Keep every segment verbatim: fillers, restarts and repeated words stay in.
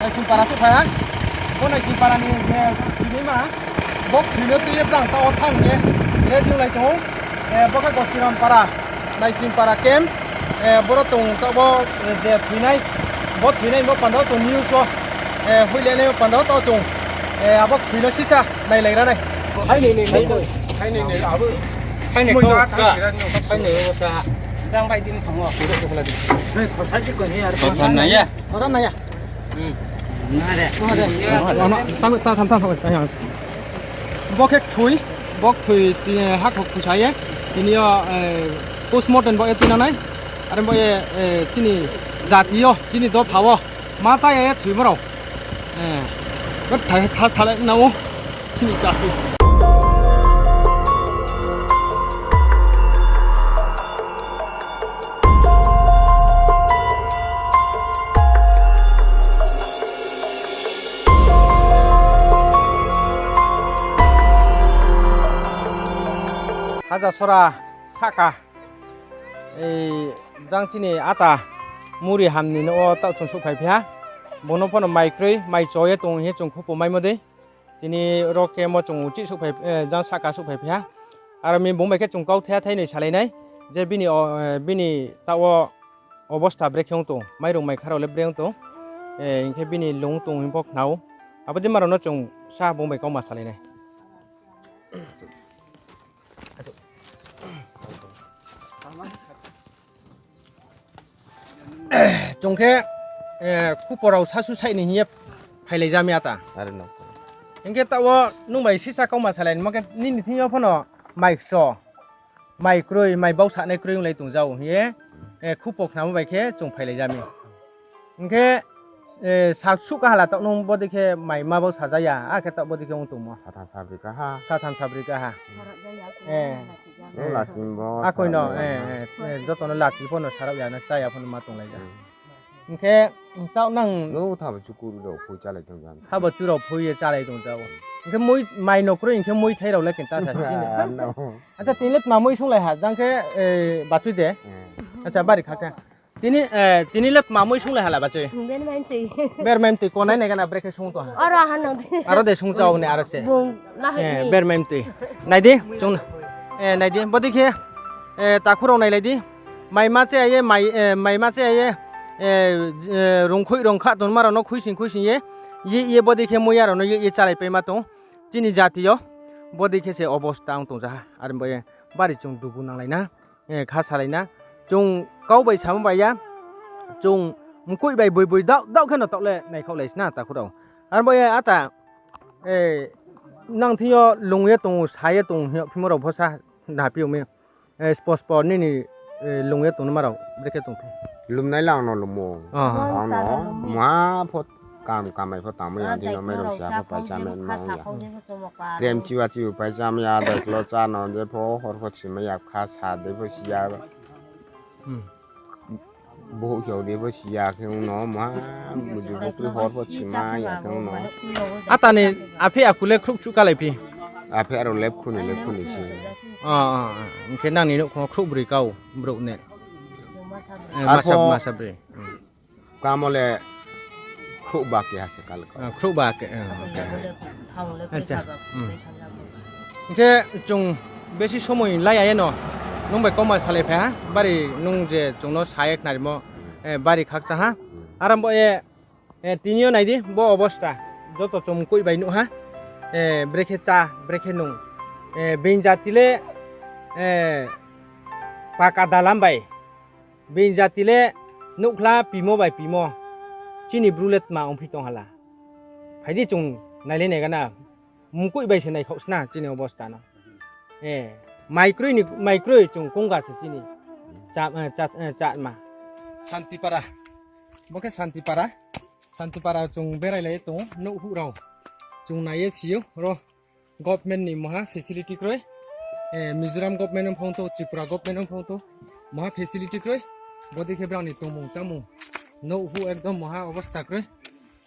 Naisingpara se phai ha. Bo Naisingpara ni, eh, tini ma. Bo khwino twi ye bwrang ta o thang ye. Ready lai tongo. Eh, bo khe Gosiram para. Naisingpara camp. Eh, boro tong ta bo, eh, je thwinai. Bo thwinai bo pando tong news o. Eh, huile ne pando to tong. Eh, abo khwino sisa nai lai ranai. Hai nei nei nei. Hai nei nei abo. Hai nei ko. Hai nei ko ta. Jang bai din thango. Khosa nai ya. Khosa nai ya. Bo khe thwi, bo thwi tini hak hok khusa ye, tini yo, eh, postmortem bo etwi nanai, are bo ye, eh, chini jati yo, chini dopha o, ma chaya ye thwi borok, eh, kha salai nao, chini jati. Haja sora saka, ei jang chini ata muri hamni no o ta chwng suk phai phiya, bono phano mai kwrwi mai choye tong hi chwng khupo mai modi. Tini oro kemo chwng uchi suk phai, eh, jang saka suk phai phiya. Aro mi bung bai khe chwng kau thaya thai ni salai nai je bini o, eh, bini ta o obosta brekhe wng tong, mairung mai kharok le bre wng tong. Eh, hinkhe bini lung tong himbo khnao. Abo de marok no chwng sa bung bai kau ma salai nai. Chwng khe, eh, khuporok sasu saini hiye phailai jamya ta. Are no. Hinkhe ta o nwng bai sisa kau ma salai nai, hinkhe nini thing yo phano mai kso. Mai kwrwi, mai bau sanai kwrwi wng lai tong jao hiye, eh, khupo khnamo bai khe chwng phai lai jami. Hinkhe, eh, sal suk kaha la tok nung bodi khe mai ma bau sajaya, a khe tok bodi khe wng tongmo. Satham sabri kaha. Satham sabri kaha. Eh. Nung lachimbo, Akoi no, sabri eh, kaha. Eh, eh, joto no lachi phano sarap ya na chaya phano ma tong lai ja. Hmm. Hinkhe, tao nang No thabo chukuru rok phui chalai tong jan. Habo churok phui ye chalai tong jao. Hinkhe mui mai no kwrwi hinkhe mui thai rok le kinta sa sini. Ah, no. Acha, tini le tma mui sung lai ha, jang khe, eh, bachui de. Eh. Acha, bari kha khe. Tini, eh, tini le tma mui sung lai ha la bachui. Ber main twi. Ber main twi ko nai nai gana brekhe sung to ha. Aro ha no. Aro de sung chao ne aro se. Bung la hai Eh, ni. Ber main twi. Nai di, chung. Eh, nai di, bodi khe, eh, takhurok nai lai di. Mai ma che ye, mai, eh, mai ma che ye, eh, eh, rungkhui rungkha tonma rok no khuising khuising ye, ye, ye bodi khe muya rok no ye, ye chalai paima tong. Chini jati yo bodi khe se obosta wng tong jaha. Are bo ye bari chwng dugu nang lai na, eh, kha salai na. Chwng kau bai sama bai ya, chwng mkui bai bui bui dao, dao khe no tok le naikhok lai sina takhurok. Are bo ye ata, eh, nang thing yo lung ye tong, sa ye tong, phimo rok pho sa na pi umi. Eh, spos por nini, eh, lung ye tongma rok brekhe tong khe. Lumnai lang no lumo. Ah. Ang no mwa phot kam kamai phot tamo yang dino mai rok sia phot paisa men ma ya. Prem chiwa chiwa paisa ma ya dai klo cha no je pho hor phot sima ya kha sa de pho sia. Hmm. Bohok hiyo de bo siya khe uno ma mudu bo twi hor bo sima ya khe uno. Atani aphi akule khruk chu kalai phi. Aphi aro lep khuni lep khuni si. Ah, ah, ah. Hinkhe nangni nukho khruk bwrwi kau bruk ne. Eh, masa, masa bwrwi. Hmm. Kamole khruk ba ke hase kal ko. Ah, khruk ba ke, ah, okay. Acha. Hmm. Hinkhe chwng besi somoi lai ayeno nwng bai koma salai phai ha, bari nwng je chwngno saye khnarimo, eh, bari khakcha ha. Arambo e, eh, tiniyo naidi bo obosta, joto chwng koi bai nuha, eh, brekhe cha, brekhe nung, eh, being jatile, eh, paka dalam bai, being jatile nukla pimo bai pimo, chini bru le tma ongphi tong hala. Phaidi chwng naile naigana. Mukui bai se naikhok sna chini obosta no. Eh, maikrui ni, maikrui chwng kungga se chini. Cha, eh, cha, eh, cha ma. Santipara. Bo khe Santipara. Santipara chwng berai lai tongo, nuk huk rao. Chwng naiye sio, ro government ni moha facility kroi. Eh, Mizoram government wng phone to, Tripura government wng phone to. Moha facility kroi. Bodi khe brang ni tongmung chamung. Nuk huk ekdom moha obosta kroi.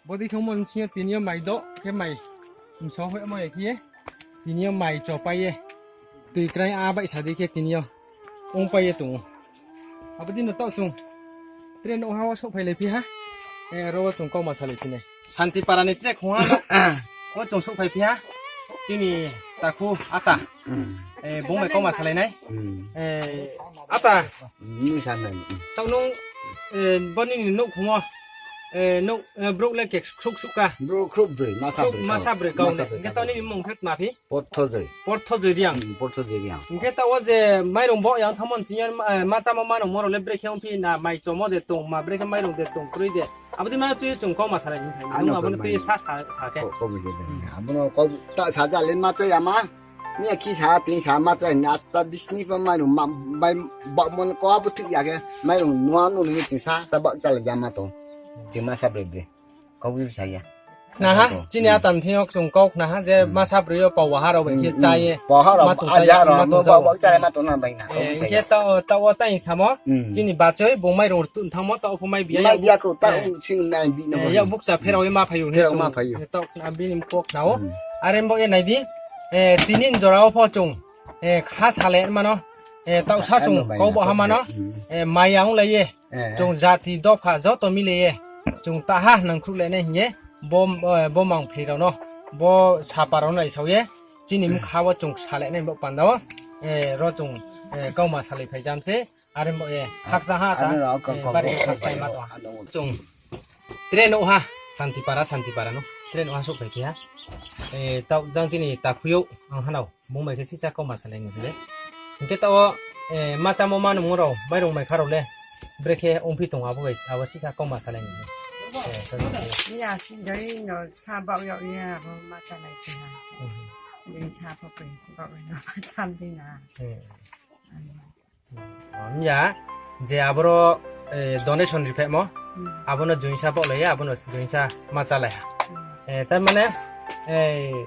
Bodi khe omo sio tiniyo mai do khe mai mso hoi omo ekhiye tiniyo mai chopaiye twi krai a bai sadi khe tiniyo ongpaiye tongo. Abodi no tao chwng train o ha o sok phai lai phi ha. Eh, ro o chwng kok ma salai phinai. Santi para ni trek khungha. O chwng suk phai phiya. Chini takhu ata. Hmm. Eh, bung bai koma salainai. Hmm. Eh, ata. Ni sanai. Tau nung, eh, boni ni nuk khungo. Eh, nuk, eh, bruk le kek suk suk ka. Bruk khrup brui, masa Khrup brui masa kau. Brui kau Masa ne. brui Ke kau. Tau ni mung khat ma phi. Porthojoi. Porthojoi riang. Hmm, porthojoi riang. Hingke ta o je mairung bo yang thamon chiyan, eh, ma chama mano moro le brekhe ongphi na mai chomo de tong ma brekhe mairung de tong kroi de. Abodi ma twi chung kok ma salai ni thai. Ano Nung aboni kok twi mai. Sa sa sa khe. Kok, kok mai Hmm. Abono kok ta sa ja le ma cha ya ma. Ni ki sa tin sa ma cha ni asta bisni pa mairung ma bai ba mon ko abu thik ya khe mairung no no ni tin sa sa ba cha le ja ma to. Tin ma sa bre bre. Kok wi sa ya. Naha, Ano. chini Hmm. atan thiyok chung kok naha je Hmm. masa brio pa waharo bai khe Hmm, chaye. hmm. Waharo, Ma tong chaye, ajaro, ma tong mo chaye. Ba ba chaye ma tong na bai na. Eh, Kok wi sa hingke ya. ta, ta o ta ing samo, Hmm. chini bachoi bo mai rong tun thangmo ta o mai biya. Mai biya ko ta Eh. Ching nai bi no. Eh, ya buksa phero ma phayu ne Phero chung. ma phayu. Eh, ta na bini kok nao. Hmm. Are bo e nai di. Eh, tinin jora o pho chung. Eh, kha sale mano. Eh, ta sa chung Ano bai kok na bo kok hamano. wi. Hmm. Eh, mai ang lai ye. Eh. Chung jati dopha joto mile ye. Chung taha nang khruh le ne hiye. Bo, eh, bo mang phri rao no. Bo sapa rao nai sao ye. Chini mkha bo chung sale ne bo panda o. Eh, ro chung, eh, kau ma salai phai jam se. Are mo, eh, haksa ha ta. Ano rao ka Eh, kok bari bo kok khak tai bai ma o. To. Ano. Chung. Tre no ha. Santi para, Santi para no. Tre no ha sok phai khe ha. Eh, tau jang chini takhuyo ang hanao. Bung bai khe sisa kok ma salai nung le. Hingke ta o, eh, ma chamo ma nung rao. Mairung mai kha rao le. Brekhe ongphi tong abo bai, abo sisa kok ma salai nung le. Eh, to no. Ni a si jai no sa bau yau ni a bo ma cha lai chi ha. Mhm. Ni sa pho pe bau no ma cha di na. Hmm. Ano. Wngya je aboro, eh, donation riphaimo, Hmm. abono joinsa bo laiya, abono joinsa ma chalaiha. Hmm. Eh, tar mane, eh,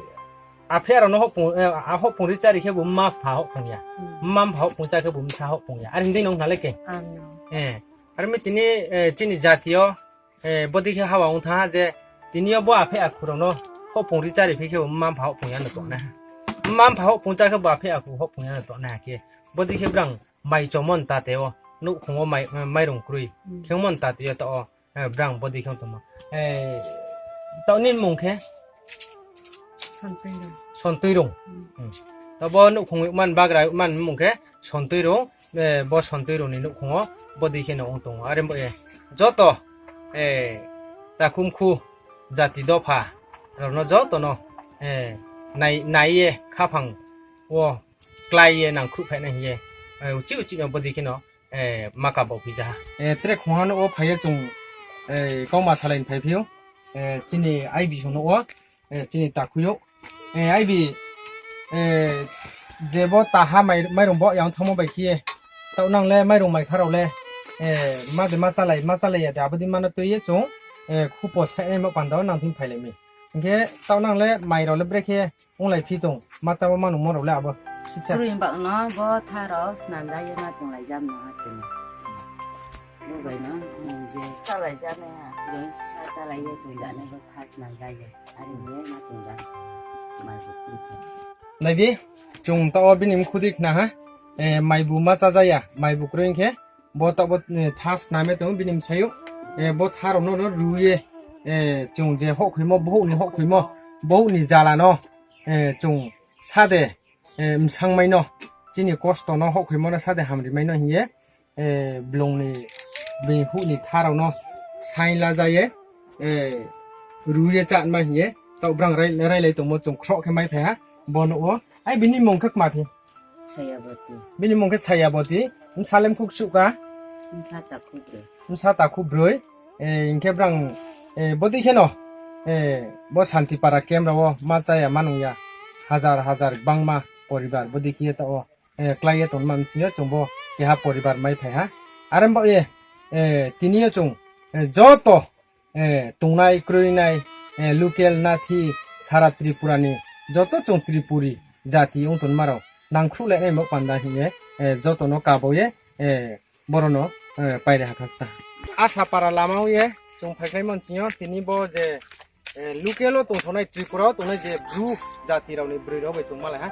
aphe aro no hok pung, eh, a hok pung ri chari khe bo ma pha hok pung ya. Hmm. Ma pha hok pung cha khe bo sa hok pung ya. Ari hindi nong nale ke? Ano. Eh, ari mi tini, eh, chini jatio, eh, bodi khe hawa wng tha je tini yo bo aphe akhurok no hok pung ri chari phi khe bo ma pha hok pung ya no tong na. Ma pha hok pung cha khe bo aphe akhu hok pung ya no tong na khe. Bodi khe brang mai chomon ta teo, nukhungo mai, mairung krwi. Hmm. Khengmon ta teo to o, eh, brang bodi kheng tongmo. Eh, to nin mung khe? Sontwi rung. Sontwi rung. Hmm. Hmm. To bo nukhung man bagra man mung khe Sontwi rung, eh, bo Sontwi rung ni nukhungo bodi kheno ong tongo. Are bo, eh, joto, eh, takhum khu jati dopha rokno jotono, eh, nai, nai ye khaphang o klai ye nang khruh phaina hiye, eh, uchi uchi no bodi kheno, eh, maka bo pija. Eh, tre khungano o phaiye chung, eh, kok ma salai phai phio, eh, chini I B songno o, eh, chini takhuyo, eh, I B, eh, jebo taha mai, mairung bo yang thamo bai khiye, tau nang le mairung mai kharok le, eh, ma de ma chalai, ma chalai ya de abodi mano twi ye chung, eh, khupo sai mo pando nang thing phai lai mi. Hingke tau nang le mai rok le brekhe wng lai phi tong, ma chabo manu mo rok le abo sisa. Kuru imbak no bo tha rok snam da ye ma tong lai jam no ha chini. Bo bai no, um, je. Chalai jam ya. Je sa chalai ye tong da ne bo tha snam da ye. Ari ye ma tong da. Ma je kuru. Nai di, chung tao bini mkhudik na ha. Eh, mai bu ma cha ja ya, mai bu kroi hingke. Bo tabok, eh, tha sname tongo bini bwsayuk. Eh, bo tha rokno no rwiye, eh, chwng je hok khuimo, bohok ni hok khuimo, bohok ni jala no, eh, chwng sade, eh, bwsang mai no, chini kosto no hok khuimo no sade hamri mai no hiye, eh, blong ni bini huk ni tha rok no sain la jaye, eh, rwiye cha ma hiye, tok brang rai, rai lai tongmo chwng khro khe mai phai ha, bono o, ai bini mung khe kma phi. Sayaboti. Bini mung khe Sayaboti. Bwsa le mkhuk suka. Bwsa takhu brwi. Bwsa takhu brwi. Eh, hingkhe brang, eh, bodi kheno, eh, bo Santipara camp rao ma chaya ma nungya. Hajar hajar bangma poribar bodi khiye tao, eh, klaiye tongma msiyo chwngbo keha poribar mai phai ha. Are bo ye, eh, tiniyo chwng, eh, joto eh, tongnai, kroinai, eh, local nathi sara Tripura ni joto chwng Tripuri jati wng tongmarok nangkhruh lainai bo panda hiye, eh, jotono kaboye, eh, borono, eh, paire hakha kha. Asapara lama o ye chwng phaikhlai mansio tini bo je, eh, local o tongthoknai Tripura o tongnai je Bru jati rokni bwrwi rok bai chwng malai ha.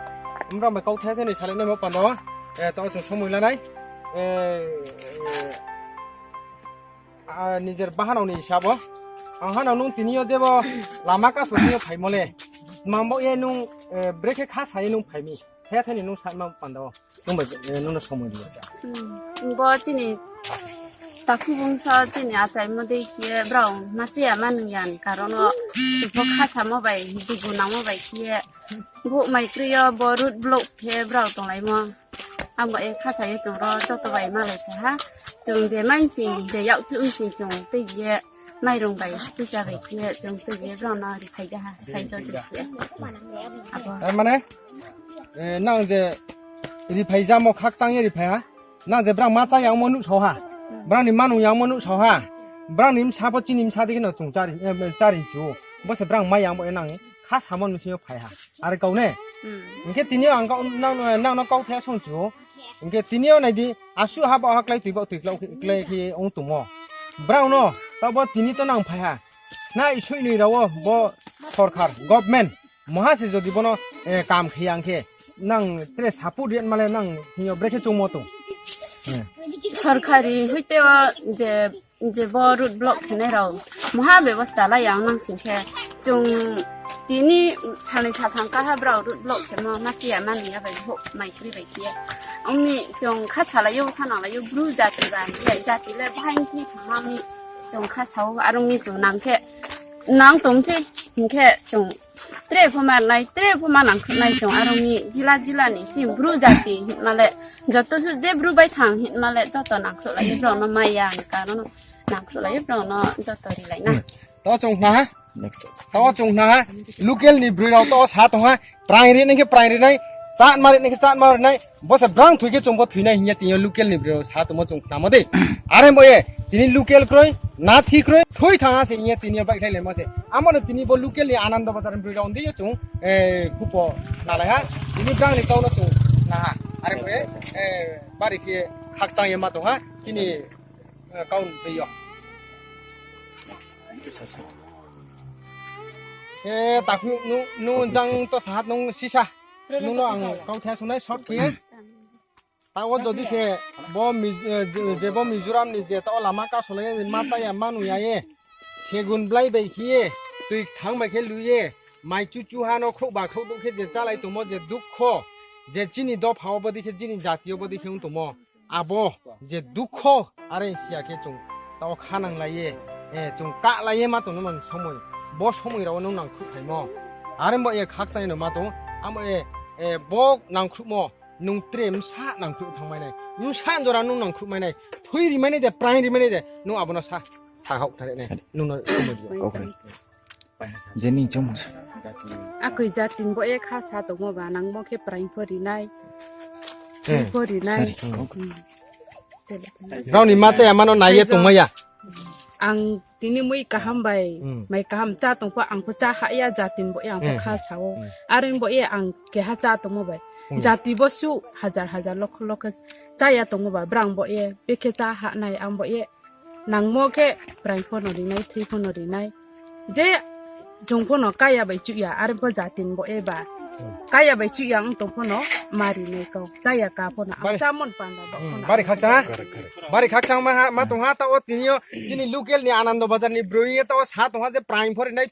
Omrang bai kok thai thai ni salai nai bo panda o, eh, to chwng somoi lanai, eh, eh, Ah, nijer bahanokni hisabo. Ang hano nung tini o jebo lama kaso tini o phaimo le. Mambo ye nung, eh, brekhe kha sai nung phaimi. The the ni nung sai ma panda o. Nung bai, eh, nung no somoi di. Hmm. Bo chini takhu bungso chini achai mo dei khe brao ma chiya ma nung yan karon o bo kha samo bai dugu namo bai khe bo mai kri o bo road block khe brao tong lai mo. Amo e kha sai chwng ro joto bai ma lai kha ha. Chwng je mai sing je yak chu sing chwng tei je mairung bai, puisa bai khe chwng twi je brao no riphai ja ha, sai jodi khe. Abo. Tar mane, eh, nang je riphai jamo khak chang ye riphai ha, nang je brang ma cha yang mo nuk sao ha, brang ni manung yang mo nuk sao ha, brang ni msa bo chini msa digi no chwng chari, eh, chari chu, bo se brang ma yang bo nang kha samon misi phai ha, are kau ne. Hmm. Hingke tini ang kau nang, nang no kau the song chu, Hingke tini o naidi, asu ha ba ha klai twi ba twi klai, klai khe ong tongmo. Brao no, tabo tini to nang phai ha. Na isui nui rao bo sorkar, government, moha se jodi bono, eh, kam khe yang khe, nang tre support yen male nang hinyo brekhe chungmo tong. Hmm. Sorkari hoite o je je bo road block khenai rok moha bebosta lai ang nang sing khe chwng tini salni satham kaha brao road block khemo ma chiya mani ya bai bo mai kri bai khe ongni chwng kha salai o kha nalai o bru jati ba jati le bahai khe thangma mi chwng kha sao aro mi chwng nang khe nang tong se hing khe chwng Tre pho ma nai, tre pho ma nang khwnai chwng aro mi jila jila ni chini bru jati hinmale joto su je bru bai thang hinmale joto nang khwlai bro no maya ni karon nang khwlai bro no joto ri lai na. Hmm. To chwng khna ha? Next. To chwng khna ha? Local ni bru rao to sa tong ha. Prai ri nai khe prai ri nai. Chat ma ri nai khe chat ma ri nai. Bo se brang thwi khe chwng bo thwinai hinya tini local ni bru sa tongmo chwng khnamo de. Are bo ye tini local kroi, na thi kroi, thwi thang ha se hinya tini bai khlai lemo se. Amo no tini bo local ni Anando Bazar ni bru rao ndi chwng, eh, khupo nalai ha. Tini brang ni kau no chwng na ha. Are bo ye, eh, bari khe khakchang ye ma tong ha. Chini, eh, kau ndi yo. Eh, takhu nu, nu jang to sahat nung sisa. Nung no ang kau thai sunai short khe. Tao jodi se bo Mi-, eh, je, je bo Mizoram ni je tao lama kasolai ma taya manu ya ye. Segun blai bai khe ye, twi thang bai khe lu ye, mai chu chu ha no khuk ba khuk duk khe je chalai tongmo je dukho, je chini dopha o bodi khe chini jati o bodi khe wng tongmo. Abo je dukho are siya khe chwng tao kha nang lai ye, eh, chwng ka lai ye ma tongno man somoi. Bo somoi rao nung nang khuk phaimo. Are bo ye khak chai no ma tong, amo ye, eh, bo nang khukmo. Nung tre msa nang khuk thang mai nai. Msa jora nung nang khuk mai nai. Thui ri mai nai de, prai ri mai nai de. Nung abono sa, sa hok thare nai. Sari. Nung no somoi di. Kokre. Jeni chomung sa. Akoi jatin bo e kha sa tongmo ba nang mo khe prai pho ri nai. Hmm. Pho ri nai. Sari. Hmm. Brao ni ma taya mano nai ye tong maya. Ang tini mui kaham bai, hmm, mai kaham cha tongpha, ang pho cha ha ya, jatin bo ya, ang pho, hmm, kha sao. Hmm. Aro bo ya, ang keha cha tongmo bai. Hmm. Jati bo su hajar hajar lokho lokho cha ya tongmo bai, brang bo ya, bekhe cha ha nai, ang bo ya. Nang mo khe brang pho no ri nai, thwi pho no ri nai. Je jung pho no kaya bai chuya, aro bo jatin bo ya ba. Hmm. Kaya bai chuya, ang tong pho no ma ri nai kau, cha ya ka pho no, ang bari, cha mon panda bo, hmm, pho no. Bari khakchang ha? Bari khakchang ma ha, ma tong ha, ta o tini o, tini local ni Anando Bazar ni broi ye ta o sa tong ha je prime for nai